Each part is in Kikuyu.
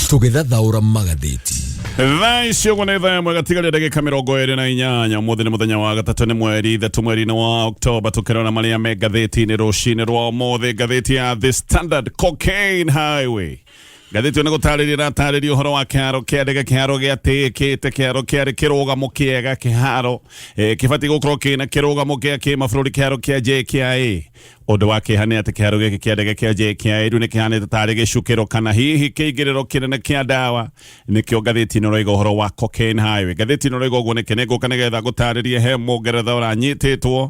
Tũgĩthathaũra magathĩti. Thaa icio ũguo nĩ thaa ĩmwe gatigaria ndagĩka 28. Ũmũthĩ nĩ mũthenya wa gatatũ, nĩ mweri 3 mweri-inĩ wa Oktoba. Tũkĩrora marĩa me ngathĩti-inĩ rũcinĩ rwa ũmũthĩ, ngathĩti ya The Standard, Cocaine Highway. Ngathĩti ĩyo nĩ gũtarĩria ĩratarĩria ũhoro wa kĩharo kĩa ndege, kĩharo gĩatĩĩkĩte, kĩharo kĩarĩ kĩrũgamo kĩega, kĩharo kĩbatiĩ gũkorwo kĩna kĩrũgamo kĩa kĩmabũrũri, kĩharo kĩa JKIA. Ũndũ wa kĩeha nĩ atĩ kĩharo gĩkĩ kĩa ndege kĩa JKIA rĩu nĩ kĩhanĩte tarĩ gĩcukĩro kana hihi kĩingĩrĩro kĩnene kĩa ndawa. Nĩkĩo ngathĩti ĩno ĩroiga ũhoro wa Cocaine Highway. Ngathĩti ĩno ĩroiga ũguo nĩkĩ? Nĩngũka nĩgetha ngũtarĩrie he Mũngeretha ũranyitĩtwo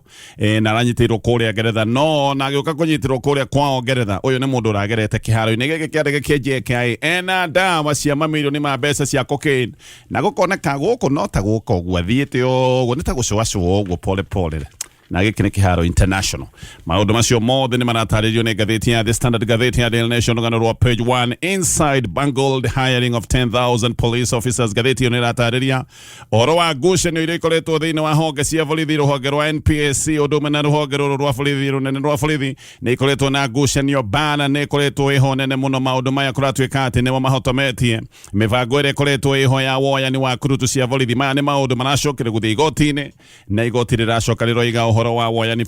na aranyitĩirwo kũrĩa Ngeretha, no ona agĩũka kũnyitĩrwo kũrĩa kwao Ngeretha, ũyũ nĩ mũndũ ũragerete kĩharo-inĩ gĩkĩ kĩa ndege kĩa JKIA ena ndawa cia mamirioni ma mbeca cia cocaine, na gũkoneka gũkũ no ta gũka ũguo athiĩte ũguo, nĩ ta gũcũacũa ũguo pole pole, na gĩkĩ nĩ kĩharo international. Maũndũ macio mothe nĩ maratarĩrio nĩ ngathĩti ya The Standard. Ngathĩti ya Daily Nation, rũgano rwa page 1, inside bungled hiring of 10,000 police officers. Ngathĩti ĩyo nĩ ĩratarĩria ũhoro wa ngucanio iria ikoretwo thĩinĩ wa honge cia borithi, rũhonge rwa NPSC ũndũ ũmwe na rũhonge rũrũ rwa borithi rũnene rwa borithi nĩ ikoretwo na ngucanio mbara nĩ ikoretwo ĩho nene mũno. Maũndũ maya kũratuĩka atĩ nĩmo mahotometie mĩbango ĩrĩa ĩkoretwo ĩho ya woyani wa kurutu cia borithi. Maya nĩ maũndũ maracokire gũthiĩ igoti-inĩ, na igoti rĩracoka rĩroiga ũhoro wa woyani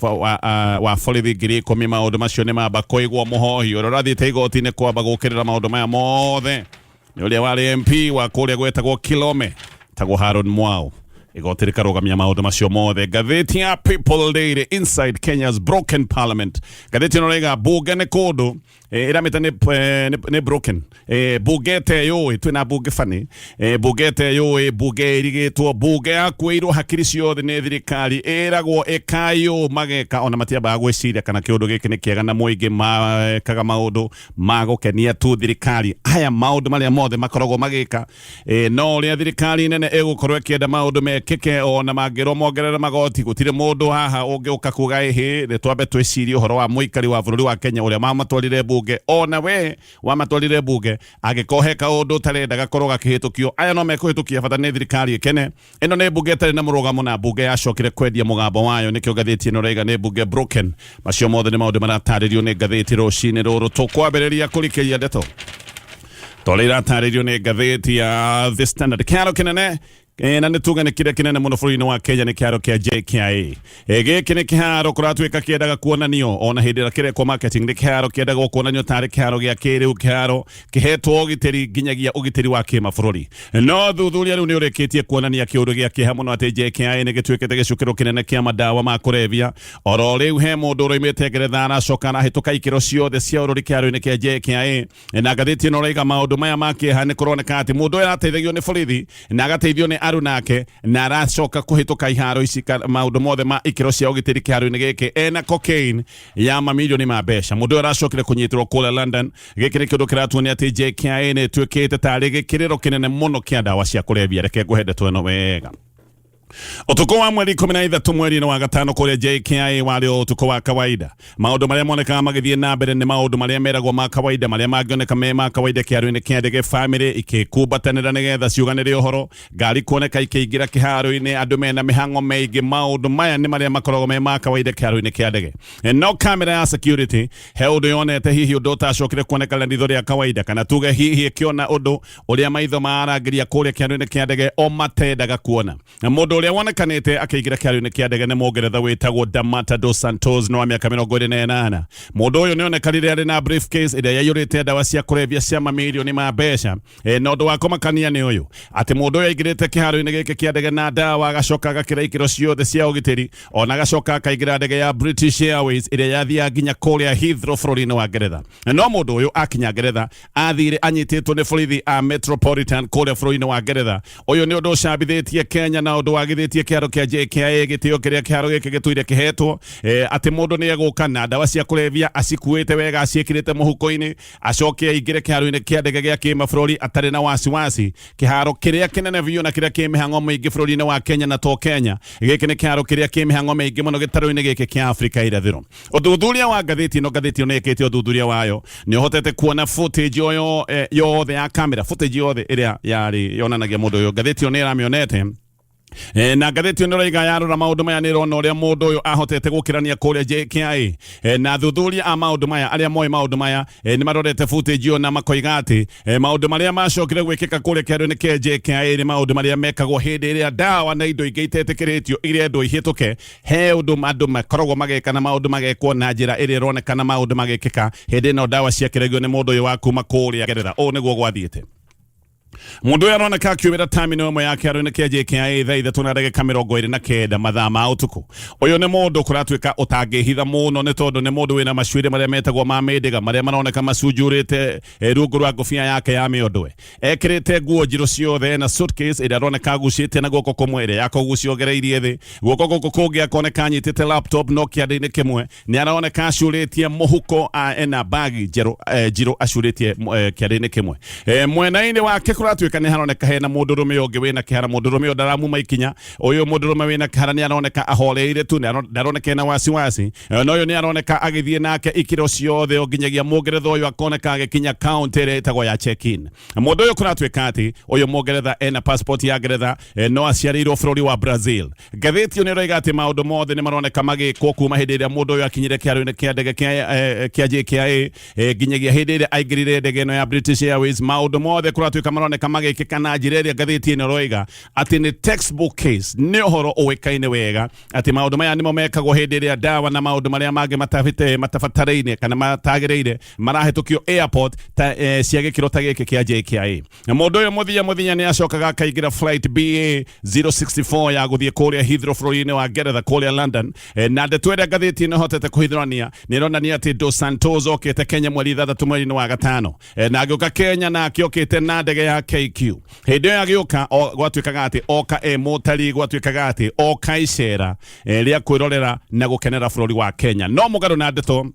wa borithi 10,000. Maũndũ macio nĩ mamba kũigwo. Mũhohi ũrĩa ũrathiĩte igoti-inĩ kwamba gũkĩrĩra maũndũ maya mothe nĩ ũrĩa warĩ MP wa kũrĩa gwetagwo Kilome, tagwo Haron Mwau. Igoti rĩkarũgamia maũndũ macio mothe. Ngathĩti ya People Daily, inside Kenya's broken parliament. Ngathĩti ĩno ĩroiga bunge nĩ kũndũ ĩramĩta nĩ broken bunge ĩteyũĩ. Twĩna bunge bani, bunge ĩteyũĩ, bunge ĩrigĩtwo, bunge yakuĩirwo hakiri ciothe nĩ thirikari. Ĩragwo ĩkai ũũ, mageka, ona matiambaga gwĩciria kana kĩũndũ gĩkĩ nĩ kĩega na mũingĩ. Mekaga maũndũ ma gũkenia tu thirikari. Aya maũndũ marĩa mothe makoragwo magĩka no ũrĩa thirikari nene ĩgũkorwo ĩkĩenda maũndũ mekĩke. Ona mangĩrwo mongerere magoti, gũtirĩ mũndũ haha ũngĩũka kuga ĩhĩ nĩ twambe twĩcirie ũhoro wa mũikari wa bũrũri wa Kenya ũrĩa wamatwarire mbunge. Ona we wamatwarire mbunge, angĩkorwo he kaũndũ ũtarenda gakorwo gakĩhĩtũkio, aya no mekũhĩtũkia, bata nĩ thirikari ĩkene. Ĩno nĩ mbunge ĩtarĩ na mũrũgamo na mbunge yacokire kwendia mũgambo wayo. Nĩkĩo ngathĩti ĩno ĩraiga nĩ mbunge broken. Macio mothe nĩ maũndũ maratarĩrio nĩ ngathĩti rũcinĩ rũrũ. Tũkwambĩrĩria kũrikĩria ndeto torĩa iratarĩrio nĩ ngathĩti ya The Standard. Kĩharo kĩnene na nĩ tuge nĩ kĩrĩa kĩnene mũno bũrũri-inĩ wa Kenya nĩ kĩharo kĩa JKIA. Gĩkĩ nĩ kĩharo kũratuĩka kĩendaga kuonanio ona hĩndĩ ĩrĩa kĩrekwo marketing, nĩ kĩharo kĩendagwo kuonanio tarĩ kĩharo gĩa kĩrĩu, kĩharo kĩhetwo ũgitĩri nginyagia ũgitĩri wa kĩmabũrũri. No thuthuria rĩu nĩ ũrĩkĩtie kuonania kĩũndũ gĩa kĩeha mũno atĩ JKIA nĩ gĩtuĩkĩte gĩcukĩro kĩnene kĩa mandawa ma kũrebia. Oro rĩu he mũndũ ũroimĩte Ngeretha aracoka arahĩtũka ikĩro ciothe cia ũrori kĩharo-inĩ kĩa JKIA, na ngathĩti ĩno ĩraiga maũndũ maya ma kĩeha nĩ kũroneka atĩ mũndũ ũyũ arateithagio nĩ borithi na agateithio nĩ arunake, na aracoka kũhĩtũka iharo ici, maũndũ mothe ma ikĩro cia ũgitĩri kĩharo-inĩ gĩkĩ ena cocaine ya mamirioni ma mbeca. Mũndũ ũyũ aracokire kũnyitĩrwo kũrĩa London. Gĩkĩ nĩ kĩũndũ kĩratuonia atĩ JKIA nĩ ĩtuĩkĩte tarĩ gĩkĩrĩro kĩnene mũno kĩa ndawa cia kũrebia. Reke ngũhe ndeto ĩno wega. Ũtukũ wa mweri 13 mweri-inĩ wa gatano kũrĩa JKIA warĩ o ũtukũ wa kawaida. Maũndũ marĩa monekaga magĩthiĩ na mbere nĩ maũndũ marĩa meragwo ma kawaida, marĩa mangĩoneka me ma kawaida kĩharo-inĩ kĩa ndege, famĩlĩ ikĩkumbatanĩra nĩgetha ciuganĩre ũhoro, ngari kuoneka ikĩingĩra kĩharo-inĩ, andũ mena mĩhang'o mĩingĩ. Maũndũ maya nĩ marĩa makoragwo me ma kawaida kĩharo-inĩ kĩa ndege. No kamera ya security he ũndũ yonete, hihi ũndũ ũtacokire kuoneka na ritho rĩa kawaida, kana tuge hihi ĩkĩona ũndũ ũrĩa maitho ma arangĩri a kũrĩa kĩharo-inĩ kĩa ndege o matendaga kuona. Na mũndũ ũrĩa wonekanĩte akĩingĩra kĩharo-inĩ kĩa ndege nĩ Mũngeretha wĩtagwo Damata dos Santos, nĩ wa mĩaka 28. Mũndũ ũyũ nĩ onekanire arĩ na briefcase ĩrĩa yaiyũrĩte ndawa cia kũrebia cia mamirioni ma mbeca. Na ũndũ wa kũmakania nĩ ũyũ atĩ mũndũ ũyũ aingĩrĩte kĩharo-inĩ gĩkĩ kĩa ndege na ndawa, agacoka agakĩra ikĩro ciothe cia ũgitĩri, ona agacoka akaingĩra ndege ya British Airways ĩrĩa yathiaga nginya kũrĩa Heathrow bũrũri-inĩ wa Ngeretha. No mũndũ ũyũ akinya Ngeretha athire anyitĩtwo nĩ borithi a Metropolitan kũrĩa bũrũri-inĩ wa Ngeretha. Ũyũ nĩ ũndũ ũcambithĩtie Kenya na ũndũ wagithĩtie kĩharo kĩa JKIA gĩtĩo kĩrĩa kĩharo gĩkĩ gĩtũire kĩhetwo, atĩ mũndũ nĩ egũka na ndawa cia kũrebia acikuĩte wega aciĩkĩrĩte mũhuko-inĩ, acoke aingĩre kĩharo-inĩ kĩa ndege gĩa kĩmabũrũri atarĩ na wasiwasi, kĩharo kĩrĩa kĩnene biũ na kĩrĩa kĩ mĩhang'o mĩingĩ bũrũri-inĩ wa Kenya. Na to Kenya, gĩkĩ nĩ kĩharo kĩrĩa kĩ mĩhang'o mĩingĩ mũno gĩtarũ-inĩ gĩkĩ kĩa Afrika irathĩro. Ũthuthuria wa ngathĩti ĩno, ngathĩti ĩno nĩ ĩkĩte ũthuthuria wayo, nĩ ũhotete kuona footage yothe ya kamera, footage yothe ĩrĩa yarĩ yonanagia mũndũ ũyũ, ngathĩti ĩyo nĩ ĩramĩonete. Na ngathĩti ĩno ĩroiga yarora maũndũ maya nĩ ĩrona ũrĩa mũndũ ũyũ ahotete gũkĩrania kũrĩa JKIA. Na athuthuria a maũndũ maya arĩa moĩ maũndũ maya nĩ marorete footage ĩyo na makoiga atĩ maũndũ marĩa macokire gwĩkĩka kũrĩa kĩharo-inĩ kĩa JKIA nĩ maũndũ marĩa mekagwo hĩndĩ ĩrĩa ndawa na indo ingĩ itetĩkĩrĩtio irendwo ihĩtũke. He ũndũ andũ makoragwo mageka na maũndũ magekwo na njĩra ĩrĩa ĩronekana maũndũ magĩkĩka hĩndĩ ĩno ndawa ciakĩragio nĩ mũndũ ũyũ wa kuma kũrĩa Ngeretha. Ũũ nĩguo gwathiĩte. Mundu uyu aroneka akiumira terminal ĩmwe ya kĩharo-inĩ kĩa JKIA thaa ithatũ na ndagĩka 29 mathaa ma ũtukũ. Ũyũ nĩ mũndũ kũratuĩka ũtangĩhitha mũno nĩ tondũ nĩ mũndũ wĩna macuĩrĩ marĩa metagwo ma mĩndĩga marĩa maroneka macunjurĩte rungu rwa ngũbia yake ya mĩondwe. Ekĩrĩte nguo njirũ ciothe na suitcase ĩrĩa aroneka agucĩtie na guoko kũmwe ĩrĩa yakũgucia ogereirie thĩ. Guoko gũkũ kũngĩ akoneka anyitĩte laptop no kĩande-inĩ kĩmwe nĩ aroneka acurĩtie mũhuko ena bagi njerũ njirũ acurĩtie kĩande-inĩ kĩmwe. Mwena-inĩ wake kũratuĩka nĩ haroneka hena mũndũrũme ũngĩ wĩna kĩhara. Mũndũrũme ũyũ ndaramuma ikinya. Ũyũ mũndũrũme wĩna kĩhara nĩ aroneka ahoreire tu, ndaroneka ena wasiwasi. Na ũyũ nĩ aroneka agĩthiĩ nake ikĩro ciothe o nginyagia mũngeretha ũyũ akoneka agĩkinya counter ĩrĩa ĩtagwo ya check-in. Mũndũ ũyũ kũratuĩka atĩ ũyũ mũngeretha ena passport ya Ngeretha, no aciarĩirwo bũrũri wa Brazil. Ngathĩti ĩyo nĩ ĩroiga atĩ maũndũ mothe nĩ maroneka magĩkwo kuma hĩndĩ ĩrĩa mũndũ ũyũ akinyire kĩharo-inĩ kĩa ndege kĩa JKIA nginyagia hĩndĩ ĩrĩa aingĩrire ndege ĩno ya British Airways. Maũndũ mothe kũratuĩka maroneka magĩkĩka na njĩra ĩrĩa ngathĩti ĩno ĩroiga atĩ nĩ textbook case, nĩ ũhoro ũĩkaine wega atĩ maũndũ maya nĩmo mekagwo hĩndĩ ĩrĩa ndawa na maũndũ marĩa mangĩ matabataraine kana matagĩrĩire marahĩtũkio airport ta, cia gĩkĩro ta gĩkĩ kĩa JKIA. Na mũndũ ũyũ mũthia mũthia nĩ acokaga akaingĩra flight BA 064 ya gũthiĩ kũrĩa Heathrow bũrũri-inĩ wa Ngeretha kũrĩa London. Na ndeto ĩrĩa ngathĩti ĩno ĩhotete kũhithũrania nĩ ĩronania atĩ Dos Santos okĩte Kenya mweri 6 mweri-inĩ wa gatano. Na agĩũka Kenya na akĩokĩte na ndege ya KQ. Hĩndĩ ĩyo agĩũka gwatuĩkaga atĩ oka e mũtari, gwatuĩkaga atĩ oka icera rĩa kwĩrorera na gũkenera bũrũri wa Kenya. No mũgarũ na ndeto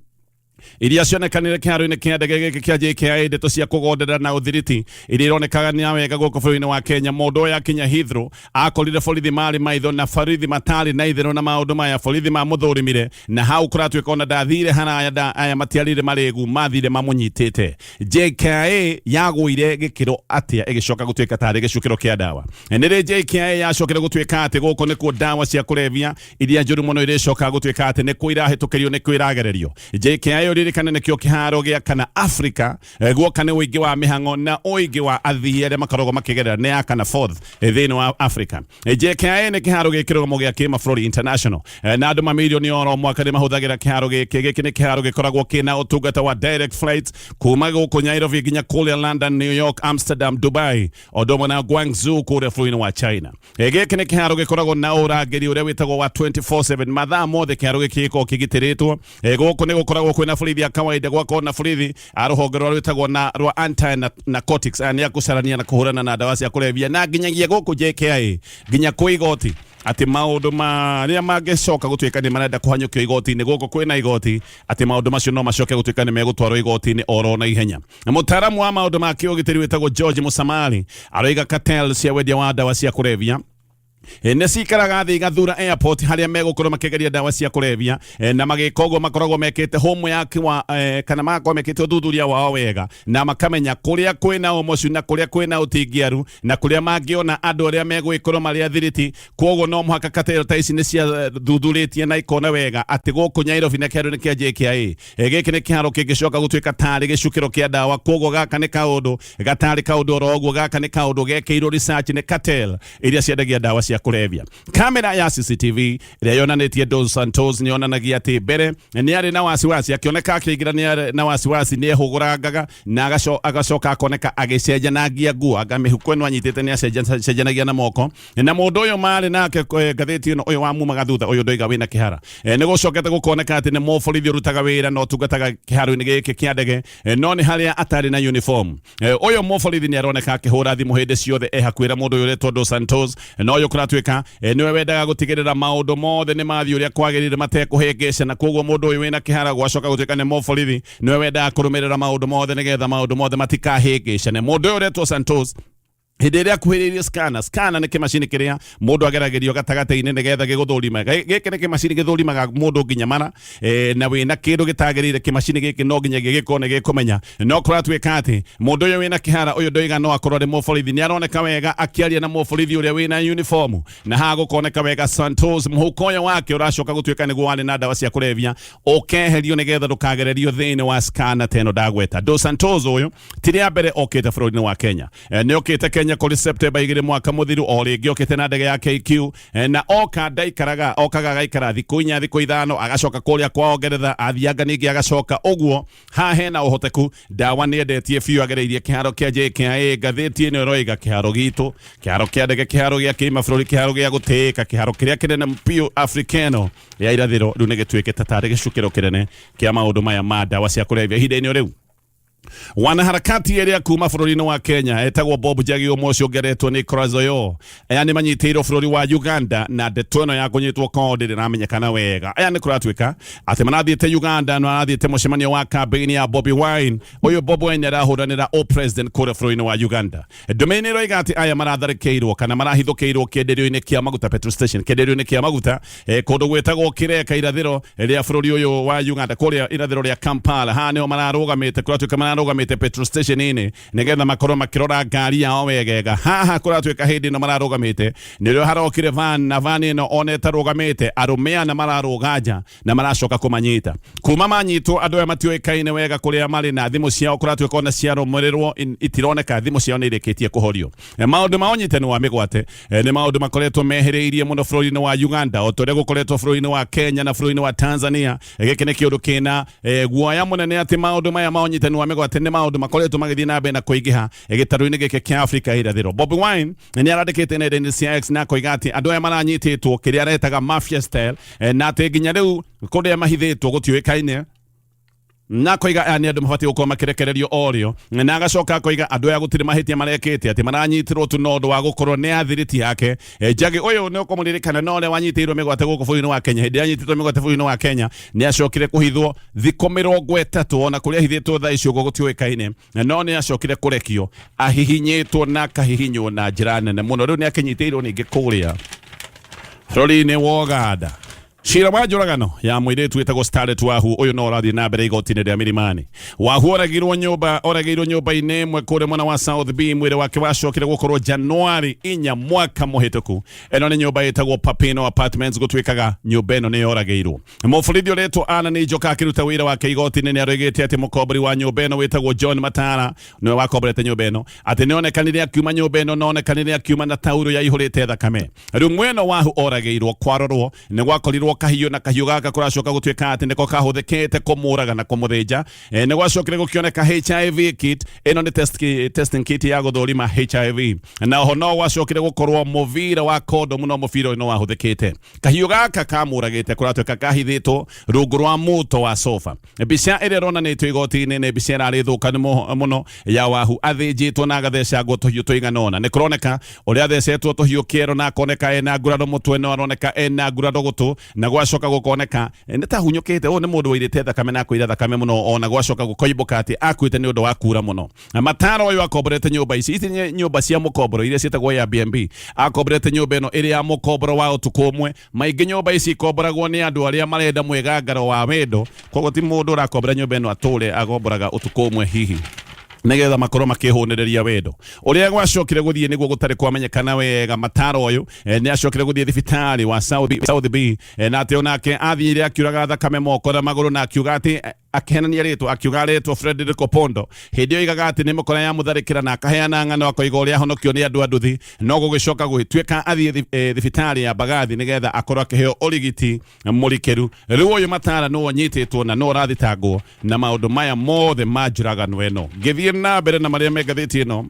iria cionekanire kĩharo-inĩ kĩa ndege gĩkĩ kĩa JKIA, ndeto cia kũgonderera na ũthiriti iria ironekaga nĩ wega gũkũ bũrũri-inĩ wa Kenya. Mũndũ ũyũ akinya Heathrow akorire borithi marĩ maitho na borithi matarĩ na itherũ na maũndũ maya. Borithi mamũthũrimire na hau kũratuĩka ona ndathire haraya nda aya matiarire marĩgu mathire mamũnyitĩte. JKIA yagũire gĩkĩro atĩa ĩgĩcoka gũtuĩka tarĩ gĩcukĩro kĩa ndawa? Nĩ rĩ JKIA yacokire gũtuĩka atĩ gũkũ nĩkuo ndawa cia kũrebia iria njũru mũno irĩcoka gũtuĩka atĩ nĩkuo irahĩtũkĩrio, nĩkuo iragererio? JKIA ũririkane nĩkĩo kĩharo gĩa kana Africa guoka nĩ ũingĩ wa mĩhang'o na ũingĩ wa athii arĩa makoragwo makĩgerera, nĩ ya kana fourth thĩinĩ wa Africa. JKIA nĩ kĩharo gĩ kĩrũgamo gĩa kĩmabũrũri international, na andũ mamirioni oro mwaka nĩ mahũthagĩra kĩharo gĩkĩ. Gĩkĩ nĩ kĩharo gĩkoragwo kĩna ũtungata wa direct flights kuma gũkũ Nairobi nginya kũrĩa London, New York, Amsterdam, Dubai, o ũndũ ũmwe na Guangzhou kũrĩa bũrũri-inĩ wa China. Gĩkĩ nĩ kĩharo gĩkoragwo na ũrangĩri ũrĩa wĩtagwo wa 24/7, mathaa mothe kĩharo gĩkĩ gĩkoragwo kĩgitĩrĩtwo. Gũkũ nĩ gũkoragwo kwĩna borithi a kawaida, gwakorwo na borithi a rũhonge rũrĩa rwĩtagwo na rwa anti narcotics, aya nĩ a kũcarania na kũhũrana na ndawa cia kũrebia, na nginyagia gũkũ JKIA nginya kwĩ igoti atĩ maũndũ marĩa mangĩcoka gũtuĩka nĩ marenda kũhanyũkio igoti-inĩ, gũkũ kwĩna igoti atĩ maũndũ macio no macoke gũtuĩka nĩ megũtwarwo igoti-inĩ oro na ihenya. Na mũtaaramu wa maũndũ ma kĩũgitĩri wĩtagwo George Musamali aroiga cartel cia wendia wa ndawa cia kũrebia nĩ cikaraga thĩ igathura airport harĩa megũkorwo makĩgeria ndawa cia kũrebia, na magĩka ũguo makoragwo mekĩte homework wa kana magakorwo mekĩte ũthuthuria wao wega na makamenya kũrĩa kwĩna ũmocu na kũrĩa kwĩna ũtingiaru na kũrĩa mangĩona andũ arĩa megũgĩkorwo marĩ athiriti. Kwoguo no mũhaka cartel ta ici nĩ ciathuthurĩtie na ikona wega atĩ gũkũ Nairobi na kĩharo-inĩ kĩa JKIA gĩkĩ nĩ kĩharo kĩngĩcoka gũtuĩka tarĩ gĩcukĩro kĩa ndawa. Kwoguo gaka nĩ kaũndũ gatarĩ kaũndũ oro ũguo, gaka nĩ kaũndũ gekĩirwo research nĩ cartel iria ciendagia ndawa cia kũrebia. Kamera ya CCTV ĩrĩa yonanĩtie Dos Santos nĩ yonanagia atĩ mbere nĩ arĩ na wasiwasi, akĩoneka akĩingĩra nĩ arĩ na wasiwasi, nĩ ehũgũrangaga na agacoka akoneka agĩcenjanagia nguo, anga mĩhuko ĩno anyitĩte nĩ acenjanagia na moko. Na mũndũ ũyũ marĩ nake, ngathĩti ĩno, ũyũ wamumaga thutha ũyũ ndoiga wĩna kĩhara, nĩ gũcokete gũkoneka atĩ nĩ mũborithi ũrutaga wĩra na ũtungataga kĩharo-inĩ gĩkĩ kĩa ndege, no nĩ harĩa atarĩ na uniform. Ũyũ mũborithi nĩ aroneka akĩhũra thimũ hĩndĩ ciothe e hakuhĩ na mũndũ ũyũ ũretwo Dos Santos, na ũyũ kũratuĩka nĩwe wendaga gũtigĩrĩra maũndũ mothe nĩ mathiĩ ũrĩa kwagĩrĩire matekũhĩngĩca. Na koguo mũndũ ũyũ wĩna kĩhara gwacoka gũtuĩka nĩ mũborithi, nĩwe wendaga kũrũmĩrĩra maũndũ mothe nĩgetha maũndũ mothe matikahĩngĩcane. Mũndũ ũyũ ũretwo Santos. Hĩndĩ ĩrĩa akuhĩrĩirie scanner, scanner nĩ kĩmacini kĩrĩa mũndũ ageragĩrio gatagatĩ-inĩ nĩgetha gĩgũthũrime. Gĩkĩ nĩ kĩmacini gĩthũrimaga mũndũ nginya mara na wĩna kĩndũ gĩtagĩrĩire. Kĩmacini gĩkĩ no nginya gĩgĩkorwo nĩ gĩkũmenya. No kũratuĩka atĩ mũndũ ũyũ wĩna kĩhara ũyũ ndoiga no akorwo arĩ mũborithi. Nĩ aroneka wega akĩaria na mũborithi ũrĩa wĩna uniform, na haha gũkoneka wega Santos mũhuko ũyũ wake ũracoka gũtuĩka nĩguo warĩ na ndawa cia kũrebia ũkeherio nĩgetha ndũkagererio thĩinĩ wa scanner ta ĩno ndagweta. Dos Santos ũyũ ti rĩa mbere okĩte bũrũri-inĩ wa Kenya. Nĩ okĩte Kenya kũrĩ Septemba 2 mwaka mũthiru, o rĩngĩ okĩte na ndege ya KQ, na oka ndaikaraga, okaga agaikara thikũ 4, thikũ 5, agacoka kũrĩa kwao Ngeretha, athianga ningĩ agacoka ũguo. Haha hena ũhoteku ndawa nĩ endetie biũ agereirie kĩharo kĩa JKIA. Ngathĩti ĩno ĩroiga kĩharo gitũ, kĩharo kĩa ndege, kĩharo gĩa kĩmabũrũri, kĩharo gĩa gũtĩĩka, kĩharo kĩrĩa kĩnene biũ Afrika ĩno ya irathĩro rĩu nĩ gĩtuĩkĩte tarĩ gĩcukĩro kĩnene kĩa maũndũ maya ma ndawa cia kũrebia ihinda-inĩ rĩu. Wanaharakati ĩrĩa kuma bũrũri-inĩ wa Kenya etagwo Bob Njagi, ũmwe ũcio ũngeretwo nĩ Corazoyo. Aya nĩ manyitĩirwo bũrũri wa Uganda na ndeto ĩno ya kũnyitwo kwao ndĩrĩ ĩramenyekana wega. Aya nĩ kũratuĩka atĩ marathiĩte Uganda na marathiĩte mũcemanio wa campaign ya Bobi Wine. Ũyũ Bobi Wine arahũranĩra o president kũrĩa bũrũri-inĩ wa Uganda. Ndũmĩrĩri nĩ ĩroiga atĩ aya maratharĩkĩirwo kana marahithũkĩirwo kĩenderio-inĩ kĩa maguta, petrol station, kĩenderio-inĩ kĩa maguta kũndũ gwĩtagwo Kireka irathĩro rĩa bũrũri ũyũ wa Uganda, kũrĩa irathĩro rĩa Kampala. Haha nĩho mararũgamĩte, kũratuĩka mararũgamĩte petrol station-inĩ nĩgetha makorwo makĩrora ngari yao wegega. Haha kũratuĩka hĩndĩ ĩno mararũgamĩte nĩrĩo harokire van, na van ĩno ona ĩtarũgamĩte arũme ana mararũga nja na maracoka kũmanyita. Kuma manyitwo andũ aya matiũĩkaine wega kũrĩa marĩ, na thimũ ciao kũratuĩka ona ciarũmĩrĩrwo itironeka, thimũ ciao nĩ irĩkĩtie kũhorio. Maũndũ ma ũnyitani wa mĩgwate nĩ maũndũ makoretwo mehĩrĩirie mũno bũrũri-inĩ wa Uganda, o ta ũrĩa gũkoretwo bũrũri-inĩ wa Kenya na bũrũri-inĩ wa Tanzania. Gĩkĩ nĩ kĩũndũ kĩna guoya mũnene atĩ maũndũ maya ma ũnyitani wa mĩgwate nĩ maũndũ makoretwo magĩthiĩ na mbere na kũingĩha gĩtarũ-inĩ gĩkĩ kĩa Afrika ya irathĩro. Bobi Wine nĩ arandĩkĩte nenda-inĩ cia X na akoiga atĩ andũ aya maranyitĩtwo kĩrĩa aretaga mafia style, na atĩ nginya rĩu kũrĩa mahithĩtwo gũtiũĩkaine, na akoiga aya nĩ andũ mabatiĩ gũkorwo makĩrekererio o rĩo, na agacoka akoiga andũ aya gũtirĩ mahĩtia marekĩte, atĩ maranyitirwo tu na ũndũ wa gũkorwo nĩ athiriti yake. Njagi ũyũ nĩ ũkũmũririkana na ũrĩa wanyitĩirwo mĩgwate gũkũ bũrũri-inĩ wa Kenya. Hĩndĩ ĩrĩa anyitĩtwo mĩgwate bũrũri-inĩ wa Kenya nĩ acokire kũhithwo thikũ 30, ona kũrĩa ahithĩtwo thaa ici ũguo gũtiũĩkaine, no nĩ acokire kũrekio ahihinyĩtwo na akahihinywo na njĩra nene mũno. Rĩu nĩ akĩnyitĩirwo ningĩ kũrĩa bũrũri-inĩ wa Uganda. Cira wa njũragano ya mũirĩtu wĩtagwo Starlet Wahu ũyũ no ũrathiĩ na mbere igoti-inĩ rĩa Milimani. Wahu oragirwo nyũmba oragĩirwo nyũmba-inĩ ĩmwe kũrĩa mwena wa South B. Mwĩrĩ wake wacokire gũkorwo Januari 4 mwaka mũhĩtũku. Ĩno nĩ nyũmba ĩtagwo Papino Apartments, gũtuĩkaga nyũmba ĩno nĩ yoragĩirwo. Mũborithi ũretwo Anani Njoka akĩruta wĩra wake igoti-inĩ nĩ aroigĩte atĩ mũkombori wa nyũmba ĩno wĩtagwo John Matara nĩwe wakomborete nyũmba ĩno, atĩ nĩonekanire akiuma nyũmba ĩno na onekanire akiuma na tauro yaihũrĩte thakame. Rĩu mwena Wahu oragĩirwo kwarorwo nĩ gwakorirwo kahiũ, na kahiũ gaka kũracoka gũtuĩka atĩ nĩko kahũthĩkĩte kũmũraga na kũmũthĩnja. Nĩ gwacokire gũkĩoneka HIV kit, ĩno nĩ testing kit ya gũthũrima HIV, na oho no gwacokire gũkorwo mũbira wa kondomu, no mũbira ũyũ no wahũthĩkĩte. Kahiũ gaka kamũragĩte kũratuĩka kahithĩtwo rungu rwa mũto wa sofa. Mbica ĩrĩa ĩronanĩtio igoti-inĩ nĩ mbica ĩrarĩ thũkanu mũno ya Wahu athĩnjĩtwo na agathecangwo tũhiũ tũigana ũna. Nĩ kũroneka ũrĩa athecetwo tũhiũ kĩero na akoneka ena nguraro mũtwe, no aroneka ena nguraro gũtũ, na gwacoka gũkoneka nĩ ta hunyũkĩte. Ũyũ nĩ mũndũ wairĩte thakame na akoira thakame mũno, ona gwacoka gũkoimbũka atĩ akuĩte nĩ ũndũ wa kura mũno. Mataro ũyũ akomborete nyũmba ici, ici nĩ nyũmba cia mũkomboro iria ciĩtagwo Airbnb. Akomborete nyũmba ĩno ĩrĩ ya mũkomboro wa ũtukũ ũmwe. Maingĩ nyũmba ici ikomboragwo nĩ andũ arĩa marenda mwĩgangaro wa wendo, koguo ti mũndũ ũrakombora nyũmba ĩno atũre, agomboraga ũtukũ ũmwe hihi nĩgetha makorwo makĩhũnĩrĩria wendo. Ũrĩa gwacokire gũthiĩ nĩguo gũtarĩ kwamenyekana wega. Mataro ũyũ nĩ acokire gũthiĩ thibitarĩ wa South B, na atĩ onake athire akiuraga thakame moko na magũrũ, na akiuga atĩ akĩhenania rĩtwa, akiuga aretwo Frederick Opondo. Hĩndĩ ĩyo oigaga atĩ nĩ mũkora yamũtharĩkĩra, na akaheana ng'ano akoiga ũrĩa ahonokio nĩ andũ a nduthi, no gũgĩcoka gũgĩtuĩka athiĩ thibitarĩ ya Mbagathi nĩgetha akorwo akĩheo ũrigiti mũrikĩru. Rĩu ũyũ Matara nĩwe ũnyitĩtwo na nĩwe ũrathitangwo na maũndũ maya mothe ma njũragano ĩno. Ngĩthiĩ na mbere na marĩa me ngathĩti ĩno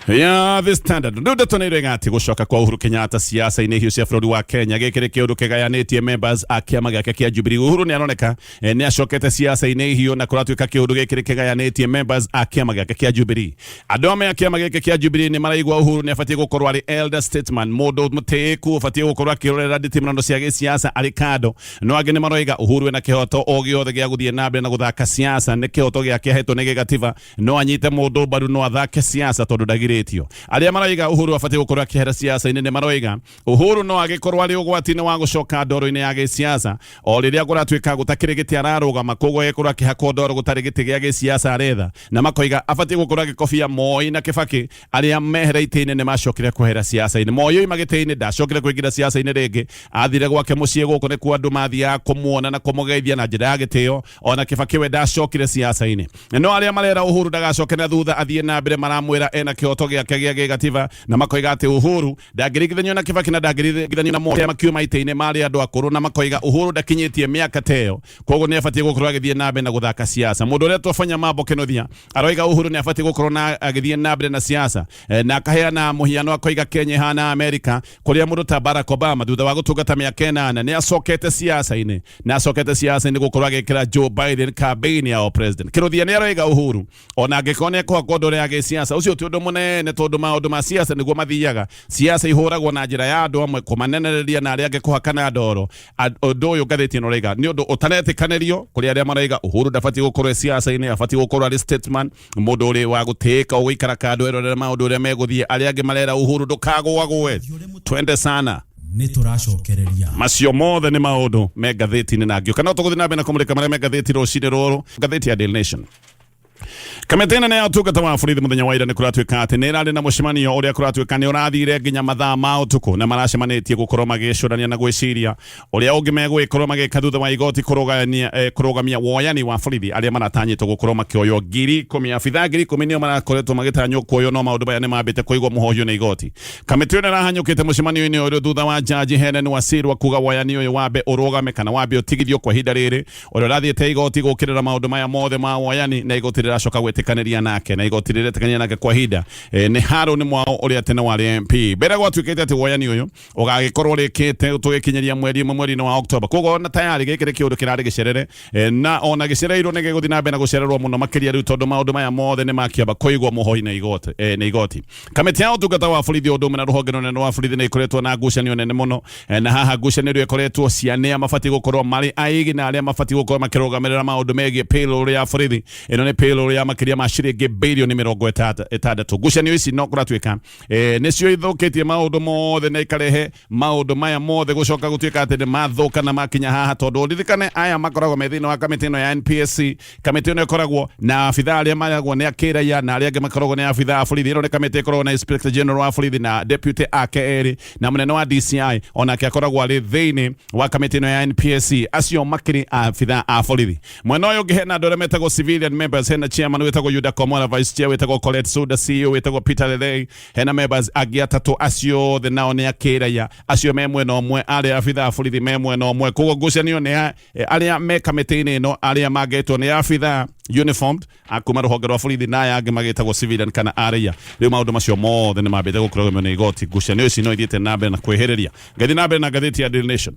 ya The Standard, rĩu ndeto nĩ ĩroiga atĩ gũcoka kwa Uhuru Kenyatta siasa-inĩ hiũ cia bũrũri wa Kenya gĩkĩ nĩ kĩũndũ kĩgayanĩtie members a kĩama gĩake kĩa Jubilee. Uhuru nĩ aroneka nĩ acokete siasa-inĩ hiũ, na kũratuĩka kĩũndũ gĩkĩ nĩ kĩgayanĩtie members a kĩama gĩake kĩa Jubilee. Andũ amwe a kĩama gĩkĩ kĩa Jubilee nĩ maraigua Uhuru nĩ abatiĩ gũkorwo arĩ elder statesman, mũndũ mũtĩĩku ũbatiĩ gũkorwo akĩrorera nditimũrano cia gĩsiasa arĩ kando, no angĩ nĩ maroiga Uhuru ena kĩhoto o gĩothe gĩa gũthiĩ na mbere na gũthaka siasa, nĩ kĩhoto gĩake ahetwo nĩ gĩgatiba, no anyite mũndũ mbaru, no athake siasa tondũ ndagirĩtio. Nĩmakirĩtio. Arĩa maroiga Uhuru abatiĩ gũkorwo akĩehera siasa-inĩ nĩ maroiga Uhuru no agĩkorwo arĩ ũgwati-inĩ wa gũcoka ndoro-inĩ ya gĩsiasa o rĩrĩa kũratuĩka gũtakĩrĩ gĩtĩ ararũgama, koguo agĩkorwo akĩhakwo ndoro gũtarĩ gĩtĩ gĩa gĩsiasa aretha, na makoiga abatiĩ gũkorwo agĩkobia Moi na Kibaki arĩa mehera itĩ-inĩ nĩ macokire kwehera siasa-inĩ. Moi oima gĩtĩ-inĩ ndacokire kũingĩra siasa-inĩ rĩngĩ, athire gwake mũciĩ gũkũ nĩkuo andũ mathiaga kũmuona na kũmũgeithia na njĩra ya gĩtĩo. Ona Kibaki we ndacokire siasa-inĩ. No arĩa marera Uhuru ndagacoke na thutha athiĩ na mbere maramwĩra ena kĩhoto gĩake gĩa gĩgatiba, na makoiga atĩ Uhuru ndangĩringithanio na Kibaki na ndangĩringithanio na Moi arĩa makiuma itĩ-inĩ marĩ andũ akũrũ, na makoiga Uhuru ndakinyĩtie mĩaka ta ĩyo, koguo nĩ abatiĩ gũkorwo agĩthiĩ na mbere na gũthaka siasa. Mũndũ ũrĩa twafanya mambo Kĩnuthia aroiga Uhuru nĩ abatiĩ gũkorwo na agĩthiĩ na mbere na siasa, na akaheana mũhiano akoiga Kenya ĩhana Amerika kũrĩa mũndũ ta Barack Obama thutha wa gũtungata mĩaka 8 nĩ acokete siasa-inĩ, na acokete siasa-inĩ gũkorwo agĩkĩra Joe Biden campaign ya president. Kĩnuthia nĩ aroiga Uhuru ona angĩkorwo nĩ ekũhakwo ndoro ya gĩsiasa ũcio ti ũndũ mũnene, tondũ maũndũ ma siasa nĩguo mathiaga. Siasa ihũragwo na njĩra ya andũ amwe kũmanenereria na arĩa angĩ kũhakana ndoro. Ũndũ ũyũ ngathĩti ĩno ĩroiga nĩ ũndũ ũtaretĩkanĩrio kũrĩ arĩa maroiga Uhuru ndabatiĩ gũkorwo e siasa-inĩ, abatiĩ gũkorwo arĩ statesman, mũndũ ũrĩ wa gũtĩĩka ũgũikara kando erorere maũndũ ũrĩa megũthiĩ. Arĩa angĩ marera Uhuru ndũkagũagũe, twende sana. Nĩ tũracokereria. Macio mothe nĩ maũndũ me ngathĩti-inĩ, na ngĩũka no tũgũthiĩ na mbere na kũmũrĩka marĩa me ngathĩti rũcinĩ rũrũ. Ngathĩti ya Daily Nation. Kamĩtĩ nene ya ũtungata wa borithi mũthenya wa ira nĩ kũratuĩka atĩ nĩ ĩrarĩ na mũcemanio ũrĩa kũratuĩka nĩ ũrathire nginya mathaa ma ũtukũ, na maracemanĩtie gũkorwo magĩcũrania na gwĩciria ũrĩa ũngĩ megũgĩkorwo magĩka thutha wa igoti kũrũgamia woyani wa borithi arĩa maratanyĩtwo gũkorwo makĩoywo 10,000. Abithaa 10,000 nĩo marakoretwo magĩtanywo kuoywo, no maũndũ maya nĩ mambĩte kũigwo mũhohio nĩ igoti. Kamĩtĩ ĩno ĩrahanyũkĩte mũcemanio-inĩ ũyũ thutha wa jaji Helen Wasirwa kuga woyani ũyũ wambe ũrũgame kana wambe ũtigithio kwa ihinda rĩrĩ, ũrĩa ũrathiĩte igoti gũkĩrĩra maũndũ maya mothe ma woyani, na igoti rĩracoka gwĩtĩkanĩria nake, na igoti rĩretĩkanĩria nake kwa ihinda nĩ Harũni Mwao ũrĩa tene warĩ MP. Mbere gwatuĩkĩte atĩ woyani ũyũ ũgagĩkorwo ũrĩkĩte tũgĩkinyĩria mweri ũmwe mweri-inĩ wa Oktoba, koguo ona tayari gĩkĩ nĩ kĩũndũ kĩrarĩ gĩcerere, na ona gĩcereirwo nĩ gĩgũthiĩ na mbere na gũcererwo mũno makĩria rĩu, tondũ maũndũ maya mothe nĩ makĩamba kũigwo mũhoi na igoti, nĩ igoti. Kamĩtĩ ya ũtungata wa borithi ũndũ ũmwe na rũhonge rũnene rwa borithi nĩ ikoretwo na ngucanio nene mũno, na haha ngucanio ĩrĩa ĩkoretwo cianĩa mabatiĩ gũkorwo marĩ aigi na arĩa mabatiĩ gũkorwo makĩrũgamĩrĩra maũndũ megiĩ payroll ya borithi. Ĩno nĩ payroll ya makĩria ma ciringi birioni 60. Ngucanio ici no kũratuĩka nĩcio ithũkĩtie maũndũ mothe na ikarehe maũndũ maya mothe gũcoka gũtuĩka atĩ nĩ mathũka na makinya haha, tondũ ũririkane aya makoragwo me thĩinĩ wa kamĩtĩ ĩno ya NPSC. Kamĩtĩ ĩno ĩkoragwo na abithaa arĩa maragwo nĩ akĩraia na arĩa angĩ makoragwo nĩ abithaa a borithi. Ĩno nĩ kamĩtĩ ĩkoragwo na Inspector General wa borithi na deputy ake erĩ, na mũnene wa DCI onake akoragwo arĩ thĩinĩ wa kamĩtĩ ĩno ya NPSC. Acio makĩrĩ abithaa a borithi. Mwena ũyũ ũngĩ hena andũ arĩa metagwo civilian members, hena chairman wĩtagwo Yuda Komora, vice chair wĩtagwo Colette Suda, CEO wĩtagwo Peter Lelei, hena members angĩ atatũ, acio othe nao nĩ akĩraia, acio me mwena ũmwe, arĩa abithaa a borithi me mwena ũmwe. Koguo ngucanio nĩ arĩa me kamĩtĩ-inĩ ĩno, arĩa mangĩtwo nĩ abithaa uniformed akuma rũhonge rwa borithi na aya angĩ magĩtagwo civilian kana araia. Rĩu maũndũ macio mothe nĩ mambĩte gũkũrũgamio nĩ igoti. Ngucanio ici no ithiĩte na mbere na kwĩhĩrĩria. Ngathiĩ na mbere na ngathĩti ya Daily Nation.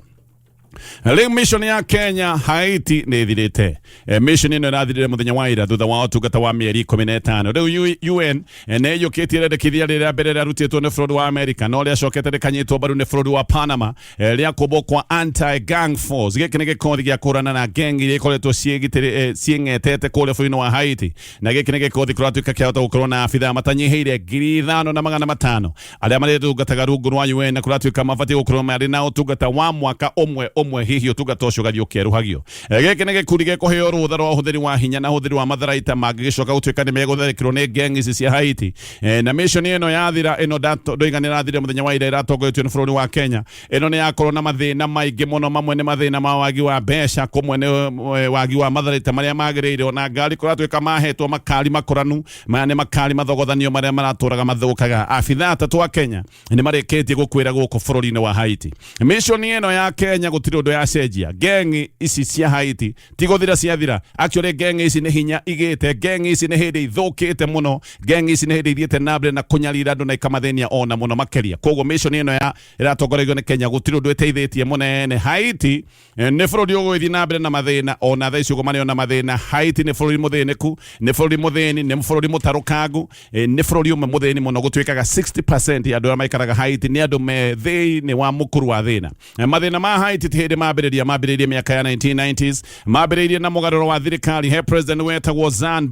Rĩu mission ya Kenya Haiti nĩ ĩthirĩte. Mission ĩno ĩrathirire mũthenya wa ira thutha wa ũtungata wa mĩeri 15. Rĩu UN nĩ ĩiyũkĩtie rĩendekithia rĩrĩa mbere rĩarutĩtwo nĩ bũrũri wa Amerika no rĩacokete rĩkanyitwo mbaru nĩ bũrũri wa Panama, rĩa kũmbwo kwa anti-gang force. Gĩkĩ nĩ gĩkothi gĩa kũhũrana na gang iria ikoretwo ciĩng'etete kũrĩa bũrũri-inĩ wa Haiti, na gĩkĩ nĩ gĩkothi kũratuĩka kĩahota gũkorwo na abithaa matanyihĩire 5,500 arĩa marĩtungataga rungu rwa UN, na kũratuĩka mabatiĩ gũkorwo marĩ na ũtungata wa mwaka ũmwe ũmwe, hihi ũtungata ũcio ũgathiĩ ũkĩerũhagio. Gĩkĩ nĩ gĩkundi gĩkũheo rũtha rwa ũhũthĩri wa hinya na ũhũthĩri wa matharaita mangĩgĩcoka gũtuĩka nĩ megũtharĩkĩrwo nĩ gang ici cia Haiti. Na mission ĩno yathira, ĩno ndoiga nĩ ĩrathire mũthenya wa ira, ĩratongoretio nĩ bũrũri wa Kenya. Ĩno nĩ yakorwo na mathĩna maingĩ mũno, mamwe nĩ mathĩna ma wagi wa mbeca, kũmwe nĩ wagi wa matharaita marĩa magĩrĩire, ona ngari kũratuĩka mahetwo makari makũranu. Maya nĩ makari mathogothanio marĩa maratũraga mathũkaga. Abithaa atatũ a Kenya nĩ marĩkĩtie gũkuĩra gũkũ bũrũri-inĩ wa Haiti. Mission ĩno ya Kenya gũtirĩ ũndũ yacenjia. Gang ici cia Haiti ti gũthira ciathira. Actually gang ici nĩ hinya igĩte, gang ici nĩ hĩndĩ ithũkĩte mũno, gang ici nĩ hĩndĩ ithiĩte na mbere na kũnyarira andũ na ikamathĩnia ona mũno makĩria. Koguo mission ĩno ya ĩratongorerio nĩ Kenya gũtirĩ ũndũ ĩteithĩtie mũnene. Haiti nĩ bũrũri ũgũgĩthiĩ na mbere na mathĩna, ona thaa ici ũguo marĩ ona mathĩna. Haiti nĩ bũrũri mũthĩnĩku, nĩ bũrũri mũthĩni, nĩ bũrũri mũtarũkangu, nĩ bũrũri ũmwe mũthĩni mũno. Gũtuĩkaga 60% ya andũ arĩa maikaraga Haiti nĩ andũ me thĩinĩ wa mũkuru wa thĩna. Mathĩna ma Haiti ti Hĩndĩ mambĩrĩria mĩaka ya 1990s, mambĩrĩirie na mũgarũro wa thirikari. He president wetagwo Zan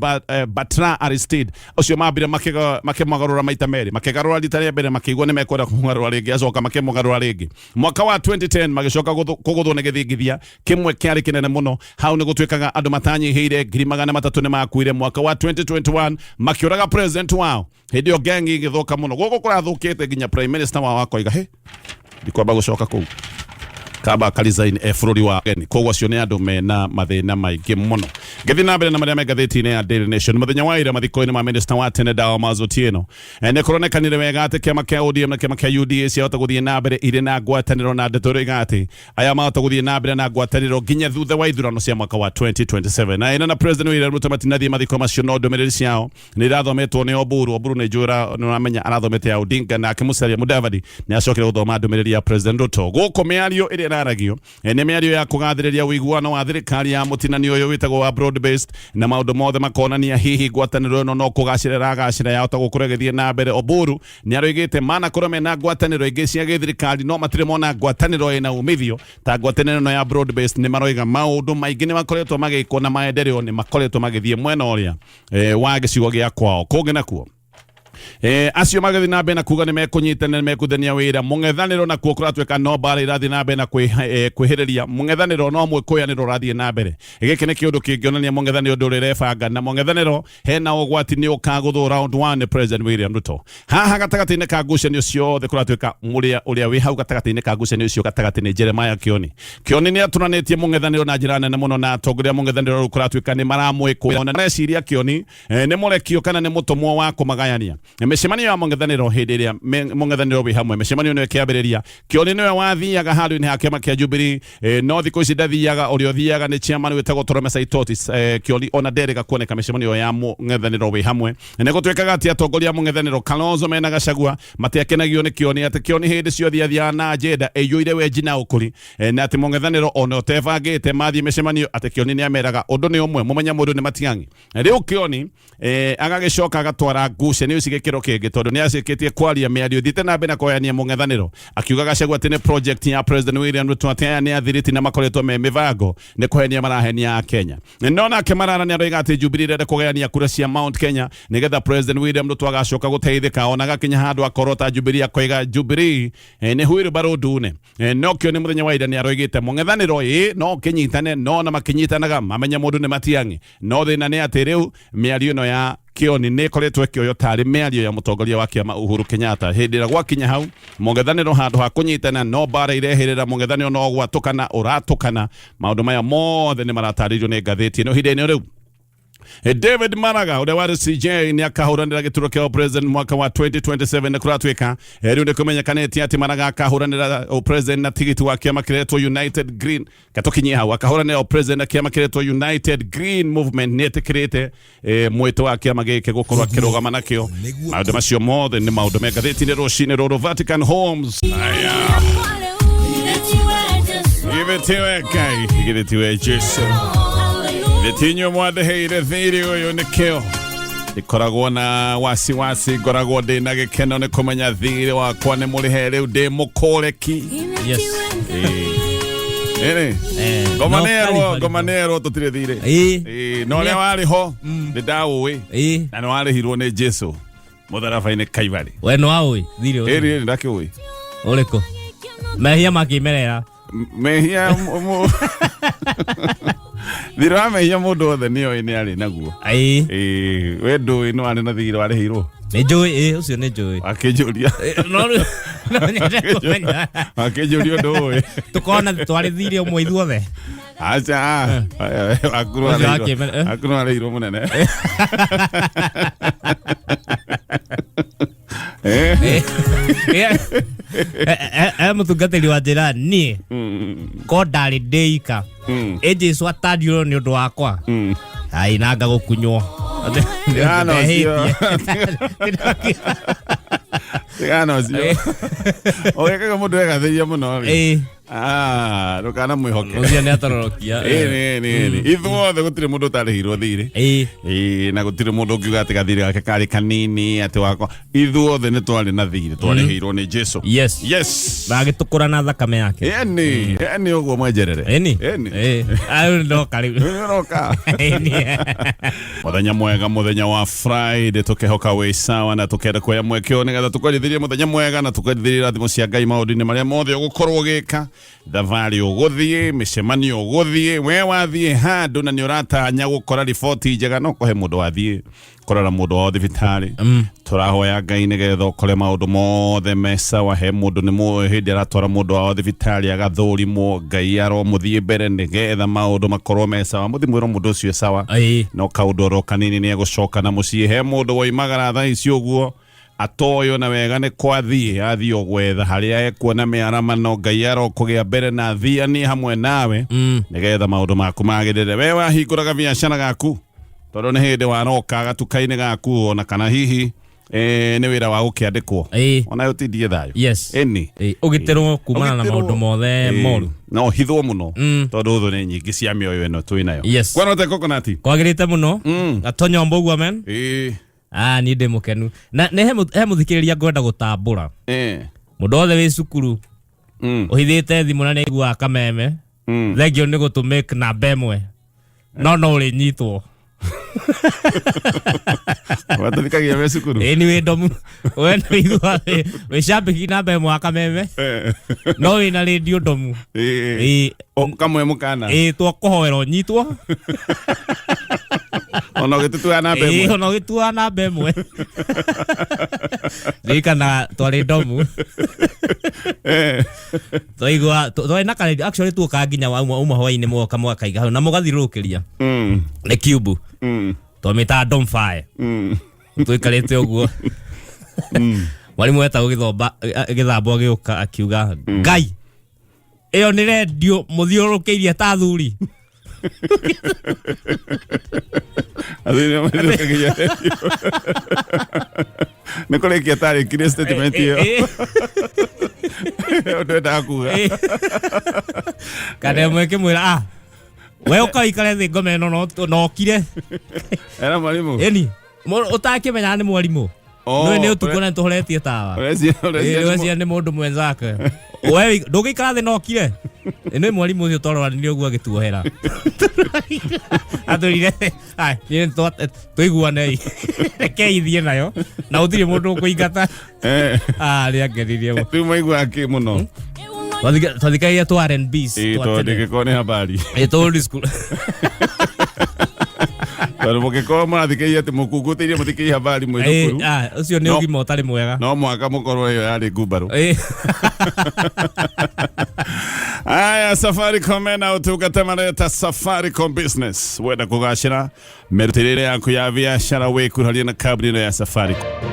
Batra Aristide, ũcio mambire makĩmũgarũra maita merĩ. Makĩgarũra rita rĩa mbere, makĩigua nĩ mekwenda kũmũgarũra rĩngĩ, acoka makĩmũgarũra rĩngĩ mwaka wa 2010, magĩcoka kũgũthwo nĩ gĩthingithia kĩmwe kĩarĩ kĩnene mũno. Hau nĩ gũtuĩkaga andũ matanyihĩire 300,000 nĩ makuire. Mwaka wa 2021 makĩũraga president wao. Hĩndĩ ĩyo gengi ĩgĩthũka mũno. Gũkũ kũrathũkĩte nginya prime minister wao akoiga he ndikwamba gũcoka kũu, kamba akaresign e bũrũri wa geni. Koguo acio nĩ andũ mena mathĩna maingĩ mũno. Ngĩthiĩ na mbere na marĩa me ngathĩti-inĩ ya Daily Nation, mũthenya wa ira mathiko-inĩ ma minister wa tene Damaris Otieno, nĩ kũronekanire wega atĩ kĩama kĩa ODM na kĩama kĩa UDA ciahota gũthiĩ na mbere irĩ na ngwatanĩro, na ndeto ĩroiga atĩ aya mahota gũthiĩ na mbere na ngwatanĩro nginya thutha wa ithurano cia mwaka wa 2027. Na ĩna na President William Ruto matinathiĩ mathiko macio, no ndũmĩrĩri ciao nĩ irathometwo nĩ Oburu. Oburu nĩ njũra nĩ ũramenya arathomete ya Odinga, nake Musalia Mudavadi nĩ acokire gũthoma ndũmĩrĩri ya President Ruto. Gũkũ mĩario ĩrĩa ĩraragio nĩ mĩario ya kũgathĩrĩria ũiguano wa thirikari ya mũtinanio ũyũ wĩtagwo wa broad based, na maũndũ mothe makonania hihi ngwatanĩro ĩno no kũgacĩra ĩragacĩra, yahota gũkorwo ĩgĩthiĩ na mbere. Oburu nĩ aroigĩte manakorwo mena ngwatanĩro ingĩ cia gĩthirikari, no matirĩ mona ngwatanĩro ĩna umithio ta ngwatanĩro ĩno ya broad based. Nĩ maroiga maũndũ maingĩ nĩ makoretwo magĩkwo na maendeleo nĩ makoretwo magĩthiĩ mwena ũrĩa wa gĩcigo gĩa kwao. Kũngĩ nakuo, acio magĩthiĩ na mbere na kuga nĩ mekũnyitanĩra, nĩ mekũthenia wĩra mũng'ethanĩro. Nakuo kũratuĩka no mbara irathiĩ na mbere na kwĩhĩrĩria mũng'ethanĩro, no mwĩkũyanĩro ũrathiĩ na mbere. Gĩkĩ nĩ kĩũndũ kĩngĩonania mũng'ethanĩro ndũrĩ rebanga, na mũng'ethanĩro hena ũgwati nĩ ũkagũthwo round one nĩ President William Ruto. Haha gatagatĩ-inĩ ka ngucanio ciothe, kũratuĩka mũrĩa ũrĩa wĩ hau gatagatĩ-inĩ ka ngucanio icio gatagatĩ nĩ Jeremiah Kioni. Kioni nĩ atũranĩtie mũng'ethanĩro na njĩra nene mũno, na atongoria a mũng'ethanĩro rĩu kũratuĩka nĩ maramwĩkũĩra. Ona mareciria Kioni nĩ mũrekio kana nĩ mũtũmwo wa kũmagayania. Mĩcemanio ya mũng'ethanĩro, hĩndĩ ĩrĩa mũng'ethanĩro wĩ hamwe, mĩcemanio nĩyo ĩkĩambĩrĩria, Kioni nĩwe wathiaga handũ-inĩ ha kĩama kĩa Jubilee, no thikũ ici ndathiaga. Ũrĩa ũthiaga nĩ chairman wĩtagwo Torome Saitoti. Kioni ona nderĩga kuoneka mĩcemanio ya mũng'ethanĩro wĩ hamwe. Nĩ gũtuĩkaga atĩ atongoria a mũng'ethanĩro Kalonzo mena Gachagua matiakenagio nĩ Kioni, atĩ Kioni hĩndĩ ciothe athiaga na agenda ĩiyũire wenji na ũkũri, na atĩ mũng'ethanĩro ona ũtebangĩte mathiĩ mĩcemanio, atĩ Kioni nĩ ameraga ũndũ nĩ ũmwe, mũmenya mũndũ nĩ Matiang'i. Rĩu Kioni agagĩcoka agatwara ngucanio ici gĩkĩro kĩngĩ, tondũ nĩ acĩkĩtie kwaria mĩario ĩthiĩte na mbere na kũgayania mũng'ethanĩro, akiuga Gachagua atĩ nĩ project ya President William Ruto, atĩ aya nĩ athiriti na makoretwo me mĩbango nĩ kũhenia marahenia a Kenya. No nake Marara nĩ aroiga atĩ Jubilee ĩrenda kũgayania kura cia Mount Kenya nĩgetha President William Ruto agacoka gũteithĩka, ona agakinya handũ akorwo ta Jubilee, akoiga Jubilee nĩ huirubaro ndune. No kĩo nĩ mũthenya wa ira nĩ aroigĩte mũng'ethanĩro ĩ no kĩnyitane, no na makĩnyitanaga mamenye mũndũ nĩ Matiang'i. No thĩna nĩ atĩ rĩu mĩario ĩno ya Kĩoni nĩ ĩkoretwo ĩkĩoywo tarĩ mĩario ya mũtongoria wa kĩama Uhuru Kenyatta. Hĩndĩ ĩrĩa gwakinya hau mũng'ethanĩro handũ ha kũnyitana no mbara irehĩrĩra, mũng'ethanĩro no gwatũkana ũratũkana. Maũndũ maya mothe nĩ maratarĩirio nĩ ngathĩti ĩno ihinda-inĩ rĩu. David Maraga ũrĩa warĩ CJ nĩ akahũranĩra gĩturwa kĩa president mwaka wa 2027. Nĩ kũratuĩka rĩu nĩ kũmenyekanĩtie atĩ Maraga akahũranĩra president na tigiti wa kĩama kĩretwo United Green. Katũkinyie hau, akahũranĩra president na kĩama kĩretwo United Green Movement. Nĩ etĩkĩrĩte mwĩto wa kĩama gĩkĩ gũkorwo akĩrũgama nakĩo. Maũndũ macio mothe nĩ maũndũ me ngathĩti-inĩ rũcinĩ rũrũ. Vatican Homes. Aya. Githĩ tiwe Ngai, githĩ tiwe Jesu, githĩ ti inyuĩ mwandĩhĩire thirĩ ũyũ? Nĩkĩo ndikoragwo na wasiwasi, ngoragwo ndĩ na gĩkeno nĩ kũmenya thirĩ wakwa nĩ mũrĩhe, rĩu ndĩ mũkũreki. Yes. Ĩrĩ ngoma No nĩerwo karibu. ngoma nĩerwo tũtirĩ thirĩ. Ĩĩ, na ũrĩa warĩ ho nĩ ndaũĩ na nĩ warĩhirwo nĩ Jesu mũtharaba-inĩ Kaibarĩ. We nĩ waũĩ thirĩ ũcio? Ĩrĩ ndakĩũĩ. Ũrĩkũ? Mehia makĩmerera. Mehia thirĩ wa mehia mũndũ wothe nĩ oĩ nĩ arĩ naguo. Ĩĩ, we ndũĩ no arĩ na thirĩ warĩhirwo? Nĩ njũĩ, ĩĩ, ũcio nĩ njũĩ. Akĩnjũria. No rĩu no nyende kũmenya. Akĩnjũria ũndũ ũĩ. Tũkona twarĩ thirĩ ũmwe ithuothe. Aca, aku no Ũcio arĩhirwo. akĩmera. Aku no arĩhirwo mũnene. Mũtungatĩri wa njĩra niĩ ko ndarĩ ndĩika ĩ Jesu atandiũrwo nĩ ũndũ wakwa ai nanga gũkunywo. Tigana ũcio. Tigana ũcio. Ũgĩkaga mũndũ egathĩria mũno rĩ. Ah, ndũkana mwĩhoke. Ũcio nĩ atororokia. Ĩni, ĩni, ĩni. Ithuothe gũtirĩ mũndũ ũtarĩhirwo thirĩ. Ĩĩ. Ĩĩ, na gũtirĩ mũndũ ũngiuga atĩ gathirĩ gake karĩ kanini atĩ wakwa. Ithuothe nĩ twarĩ na thirĩ, twarĩhĩirwo nĩ Jesu. Yes. Yes. Na agĩtũkũra na thakame yake. Ĩni, ĩni ũguo mwenjerere. Ĩni. Ĩni. Ĩĩ. Ayo ndoka rĩu. Ĩni ũroka. Ĩni. Mũthenya mwega, mũthenya wa Friday, tukihoka wĩ sawa na tukenda kuoya mweke ũyũ nĩgetha tũkwarithĩrie mũthenya mwega na tũkwarithĩrie irathimo cia Ngai maũndũ-inĩ marĩa mothe ũgũkorwo ũgĩka, thabarĩ ũgũthiĩ, mĩcemanio ũgũthiĩ, we wathiĩ handũ na nĩ ũratanya gũkora riboti njega, no kũhe mũndũ wathiĩ kũrora mũndũ wao thibitarĩ. Tũrahoya Ngai nĩgetha ũkore maũndũ mothe me sawa. He mũndũ nĩ mũĩ hĩndĩ aratwara mũndũ wao thibitarĩ agathũrimwo, Ngai aromũthiĩ mbere nĩgetha maũndũ makorwo me sawa. Mũthiĩ mwĩrwo mũndũ ũcio e sawa. Ĩĩ. No kaũndũ oro kanini nĩ egũcoka na mũciĩ. He mũndũ woimagara thaa ici ũguo atoywo na wega nĩ kwathiĩ, athiĩ o gwetha harĩa ekuona mĩaramano. Ngai arokũgĩa mbere na athianie hamwe nawe nĩgetha maũndũ maku magĩrĩre. We wahingũraga biacara gaku tondũ nĩ hĩndĩ waroka gatuka-inĩ gaku, ona kana hihi nĩ wĩra wa gũkĩandĩkwo. Ĩĩ. Ona ũtindie thayũ. Yes. Ĩni. Ĩĩ, ũgitĩrwo kumana na Ũgitĩrwo. maũndũ mothe moru. No hithwo mũno tondũ thũ nĩ nyingĩ cia mĩoyo ĩno twĩ nayo. Yes. Kwani ũte coconut? Kwagĩrĩte mũno. Gatonyombo ũguo men. Ĩĩ. Ah, niĩ ndĩ mũkenu. Na nĩ he mũthikĩrĩria ngwenda gũtambũra. Mũndũ wothe wĩ cukuru ũhithĩte thimũ na nĩ aiguaga kameme. Thengio nĩ gũtũmĩk namba ĩmwe. No no ũrĩnyitwo. Watũthikagia me cukuru? Ĩĩ nĩ wĩ ndomu. We nĩ ũiguaga wĩ cambĩki namba ĩmwe wa kameme. No wĩna rĩndiũ ndomu. Ĩĩ. Ĩĩ. O, kamwe mũkana. Ĩĩ twakũhoera ũnyitwo. Ona ũgĩtũtua namba Ĩĩ ĩmwe. ona ũgĩtua namba ĩmwe. Ririkana twarĩ ndomu. Twaigua twarĩ na karedio actually tuokaga nginya wauma hwainĩ mwoka mwakaiga hau na mũgathiũrũrũkĩria. Nĩ cube. Twamĩtaga dom fire. Tũikarĩte ũguo. Mwarimũ etagwo Gĩthomba Gĩthambo agĩũka akiuga Ngai ĩyo nĩ redio mũthiũrũrũkĩirie ta athuri. Athuri nĩo mathiũrũrũkagĩria redio. Nĩ kũrĩkia tarĩkirie statement ĩyo. Ũndũ endaga kuga. Kana ĩmwe ĩkĩmwĩra ah we ũka ũikare thĩ ngoma ĩno no ũkire. Era mwarimũ. Ĩni ũtakĩmenyaga nĩ mwarimũ. Oh, Nĩ nĩ ũtukũ na nĩtũhoretie tawa. Ũreciria Ũreciria nĩ mũndũ mwenzake. We ndũngĩikara thĩ na ũkire. Nĩ mwarimũ ũcio twaroranirie ũguo agĩtuohera. Atwĩrire ai niĩ tũiguanei. Rekei thiĩ nayo na gũtirĩ mũndũ ũkũingata. Ah, nĩ angenirie mũno. Rĩu maiguaga kĩ mũno. Twathikagĩrĩria tũ R&Bs. Ĩĩ, twa tondũ tene. ndĩngĩkorwo nĩ habari. Ĩĩ, tũ old school. Tondũ mũngĩkorwo mũrathikĩrĩria atĩ mũkungutĩirie mũthikĩrĩrie habari mwĩ Ĩĩ, thukuru. ah, ũcio nĩ No. ũgima ũtarĩ mwega. No mũhaka mũkorwo ĩyo yarĩ ngumbarũ. Ĩĩ. Aya, Safaricom ena ũtungata mareta Safaricom Business. Wenda kũgacĩra mĩrutĩre yaku ya biacara wĩkuhĩrĩrie na kambuni ĩno ya Safaricom.